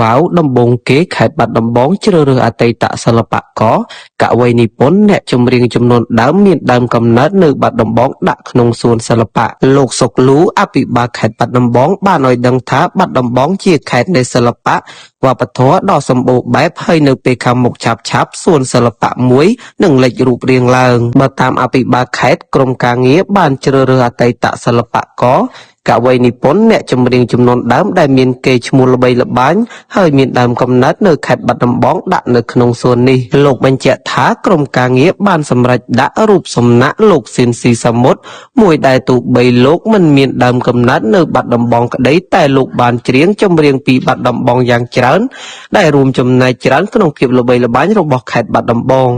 វ៉ាវដំបូងគេខេត្តបាត់ដំបងជ្រើសរើសអតីតសិល្បករកវីនិពន្ធអ្នកចម្រៀងចំនួនដើមមានដើមកំណើតនៅបាត់ដំបងដាក់ក្នុងសួនសិល្បៈលោកសុកលូអភិបាលខេត្តបាត់ដំបងបានឲ្យដឹងថាបាត់ដំបងជាខេត្តនៃសិល្បៈវប្បធម៌ដ៏សម្បូរបែបហើយនៅពេលខាងមុខឆាប់ៗសួនសិល្បៈមួយនឹងលេចរូបរាងឡើងបើតាមអភិបាលខេត្តក្រុមការងារបានជ្រើសរើសអតីតសិល្បករកវីនិពន្ធអ្នកចម្រៀងចំនួនដើមដែលមានកេរ្តិ៍ឈ្មោះល្បីល្បាញហើយមានដើមកំណើតនៅខេត្តបាត់ដំបងដាក់នៅក្នុងសួននេះលោកបញ្ជាក់ថាក្រុមការងារបានសម្រេចដាក់រូបសំណាកលោកស៊ិនស៊ីសាមុតមួយដែលទោះបីលោកមិនមានដើមកំណើតនៅបាត់ដំបងក្តីតែលោកបានច្រៀងចម្រៀងពីបាត់ដំបងយ៉ាងច្រើនដែលរួមចំណែកច្រើនក្នុងភាពល្បីល្បាញរបស់ខេត្តបាត់ដំបង។